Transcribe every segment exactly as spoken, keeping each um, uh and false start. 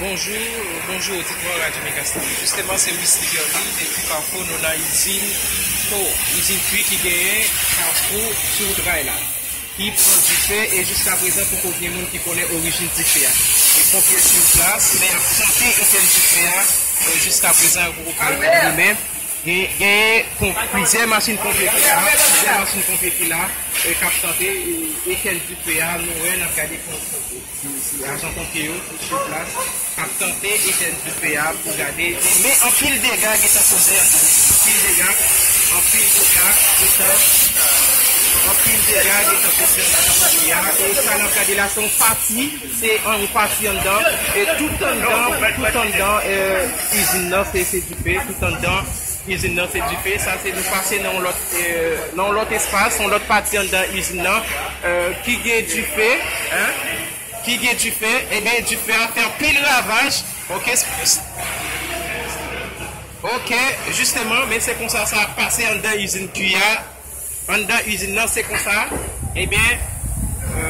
Bonjou, bonjou oditè Radyo Megastar. Jisteman, se Wisly Kervil depi Kafou, nou nan izin Po, izin kwi ki genyen Kafou sou wout ray la. Ki pran dife e jiska prezan poko gen moun ki konnen orijin dife a. E ponpye sou plas, men y ap tante etèn dife a, e jiska prezan yo poko konnen li menm. Gen, gen kon, plizyè machin ponpye ki la, plizyè machin ponpye ki la, e k ap tante e, etèn dife a, nou wè, n ap gade kon, si, si ajan ponpye yo ki sou plas, k ap tante etèn dife a pou gade. Men anpil dega gentan koze anpil. Anpil dega, anpil dega gentan, anpil dega gentan koze anpil dega. E sa n ap gade la, se yon pati, se yon pati anndan. E tout anndan, tout anndan, e, izin nan, se, se dife, tout anndan. Izin nan se dife, sa se nou pase nan yon lòt, e, nan yon lòt espas, yon lòt pati anndan izin nan, e, ki gen dife, en, ki gen dife, ebyen dife a fè anpil ravaj, oke, oke, jisteman, men se konsa sa ap pase anndan izin kwi a, anndan izin nan, se konsa, ebyen, e,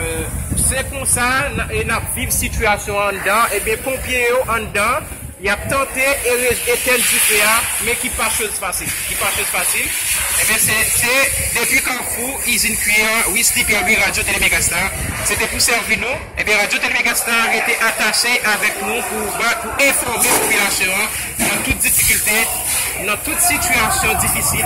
se konsa, n- e n ap viv sitiyasyon an anndan, ebyen, ponpye yo anndan, y ap tante e re- etèn dife a, men ki pa choz fasil, ki pa choz fasil, ebyen, se, se depi Kafou, izin kwi a, Wisly Kervil, Radyo Tele Megastar, se te pou sèvi nou, ebyen, Radyo Tele Megastar rete atache avèk nou pou ba, pou enfòme popilasyon an nan tout difikilte, nan tout sitiyasyon difisil,